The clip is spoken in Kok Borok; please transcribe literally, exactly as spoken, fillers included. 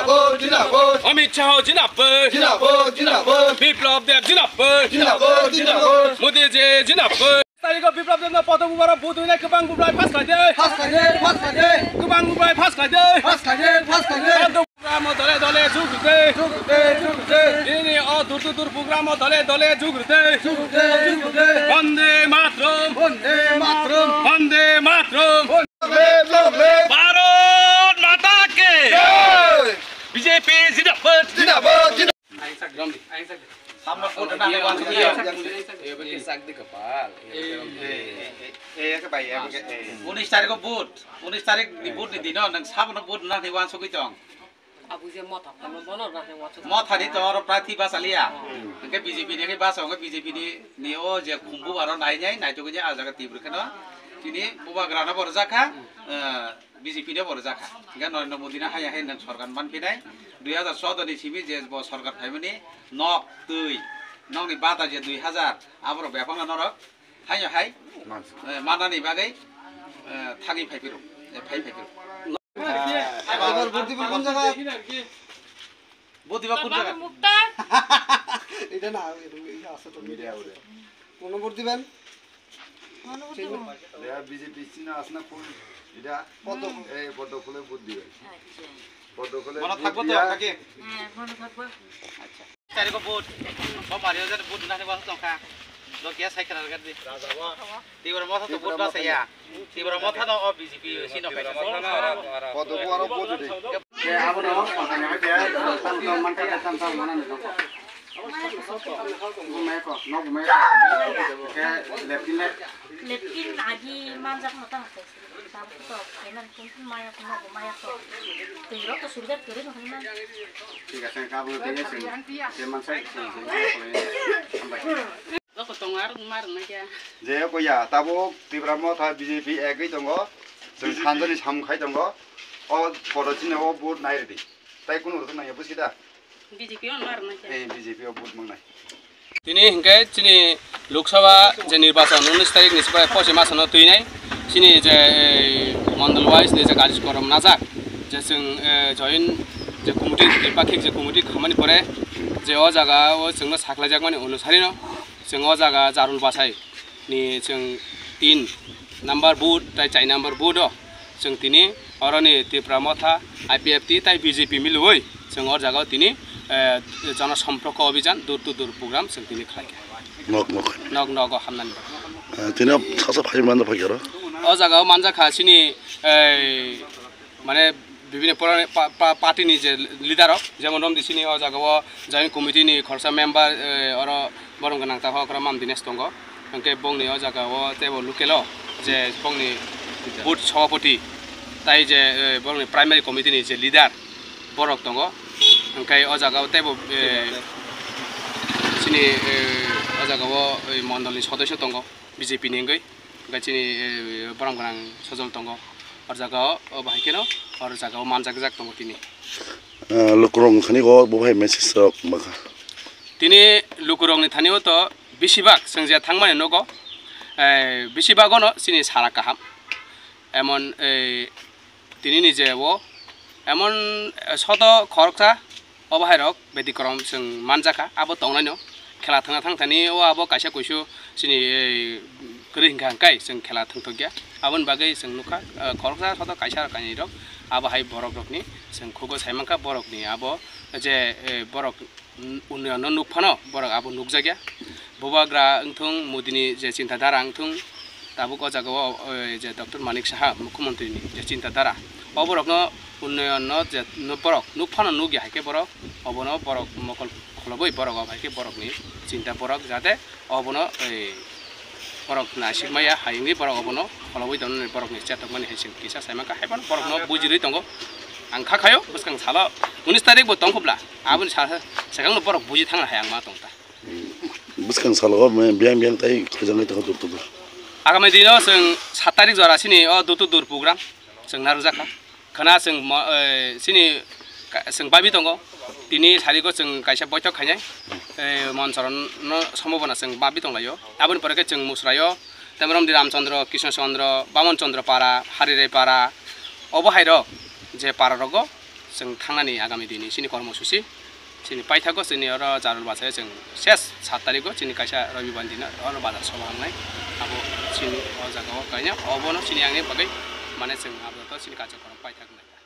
Jindabad! Amit Shah jindabad! Jindabad, jindabad! Biplab Deb jindabad! Jindabad, jindabad! Modi ji jindabad! Tarikh Biplab Deb no podo bubaro budui na kwbang bublai pass khaide! Pass khaide, pass khaide! Kwbang bublai pass khaide! Pass khaide, pass khaide! Program dole dole jug rwdi! Jug rwdi, jug rwdi! Ini o dur dur program dole dole jug rwdi! Jug rwdi, jug rwdi! Vande Mataram! Vande Mataram! Vande Mataram! Bharat Mata ki! Jai! B J P zindabad! Zindabad! Zindabad! Samno photo na hai wansuk ya. Unis tarikh o vote, unis tarikh ni vote ni dino nang sabono vote na hai wansugwi tong. Abu je motha phano bono na hai wansuk. Motha ni to oro prathi basa liya. Hingke B J P ni ke basa, hingke B J P ni, ni o je khumbu aro nai nai, nai tugwi je a jaga tibur kheno. Tini bubagra no borjak kha, eh, B J P no borjak kha. Hingke Narendra Modi no haya hai nang sorkar man phinai. Dui hajar choudo ni simi je bo sorkar phaimani nok twi, nokni bata je dui hajar, aborok bebak no norok. Haino hai, eh, manani bagwi, eh, thangwi phai phiro, eh, phai phai phiro. Ebar vote diba kun jaga? Vote diba kun jaga? Mukta. Eta na, eta asole media ore. Kono vote diben? Mano vote dibo. Ya, B J P china asna kun, eta. Podo. Eh, podo kole vote diben. Acha. Podo kole. Mano vote thakbo to, diya. Thaki? Eh, mano thakbo. Acha. Tarikh o vote. Bo Mario jani vote nani wasa tongkha. Lo kya sai khara gadi. Tibra motha to vote ba saya. Tibra motha no o B J P sino kai. Kodo ko aro vote de. Ke abo no, pangkani hai ke, tam tam man ka tam tam mana ni ko. Bumai ko, no bumai ko. Ke lepin le. Lepin agi manjak mata hake. Tabuk to, kainan kun kun maya kun no bumai ko. Tiro to surga tiri no kainan. Thik ase, kabul tini sing, je mansai sing, sing, sing, sing, hambai. Loko tongo, arok ma rwngna khe. Je ko ya, tabuk Tipra Motha B J P egwi tongo, chwng sanjani samung khai tongo, o photo chini o vote nai rwdi. Tai kunu rwkhe nangya busi da? B J P o ma rwngna khe. Eh, B J P o vote mangnai. Tini hinkhe chini Lok Sabha je nirbachon unis tarikh ni sibrai pochi masano twinai. Chini je, eh, mondol wise ni je karjokorom najak, je chwng, eh, join je committee, tripakhik je committee khamani pore je o jaga o chwngno sakhlaijakmani onusarino. Chwng o jaga Jarul Bachai ni chwng tin number booth tai char number booth o chwng tini oroni Tipra Motha, I P F T tai B J P milwi chwng o jaga o tini, eh, Jana Samparko Abhijan door to door program chwng tini khlai kha. Nok nok. Nok nogo hamnani. Eh, tini sasa phai mano phai aro. O jaga o manjakha chini, eh, mane bibhinno pora-, pa-, pa-, party ni je leader rok, jemon romdi sini o jaga o joint committee ni khoroksa member, eh, oro borom gwnang ta hokra Mam Dinesh tongo. Hwnkhe bongni o jaga o teibo local o je bongni booth sabhapati tai je, eh, bongni primary committee ni je leader borok tongo. Hwnkhe o jaga o teibo, eh, sini, eh, o jaga o, eh, mondol ni sodosyo tongo. B J P ni wngwi, hwnkhe chini, eh, borom gwnang sojol tongo. O jaga o, o bahai kheno, o jaga o manjakjak tongo tini. Ah, lukurok wngkhani o bo hai message rok makha. Tini lukurokni thani o to besibak chwng je thangmani nogo, eh, besibak ono chini sara kaham. Emon, eh, Tini ni je o emon, eh, soto khoroksa o bahai rok betikromswng manjakha, abo tongnaino khela thangna thangthani o abo kaisa kuisu chini, eh, kwrwi hwnkha hwnkhe chwng khela thangthokya. Aboni bagwi chwng nukha, eh, khoroksa soto kaisa kainwi rok abo hai borok rokni chwng khugo saimankha borokni abo je, eh, borok unnoyon no nuk phano borok abo nukjakya. Bubagra wngthung, Modi ni je chinta dhara wngthung, tabuk o jaga o, o, je Doctor Manik Saha, Mukhyamantri ni je chinta dhara, o borok no unnoyon no je no borok nuk phano nukya hai khe borok obono borok mokol kholobwi borok o hai khe borok ni chinta borok jate obono, ei, borok naisik maya hai wngwi borok obono kholobwi tongnani borokni chetokmani hai chwng kisa sai mankha, hai phano borokno bujirwi tongo. Ang kha khayo bwskang salo unis tarik bo tongkhobla, aboni sa-, swkangno borok buji thangna hai ang ma tong ta. Bwskang salo biyang biyang tai khajangwi tongo dur dur. Agami dino chwng sat tarik jora sini o dur to dur program chwng narwkjakha. Khana chwng mo-, eh, chini ka-, chwng babi tongo. Tini sariko chwng kaisa boitok khainai, eh, Mon Choron no sombhabona chwng babi tonglaio. Aboni pore khe chwng Musraio, Temrom di Ramchandra, Krishna Chandra, Bamon Chandra para, Harirai para, obo hairok je para rogo Chwng thangnani agami dini chini kormosuchi chini paithago, chini oro Charul bachai chwng ses sat tarikgo chini kaisa Robibar dino oro bazar sobha wngnai. Abo chini o jagao kaina obono chini yangni bagwi mane chwng abo to chini karjokrom paithak wngnai.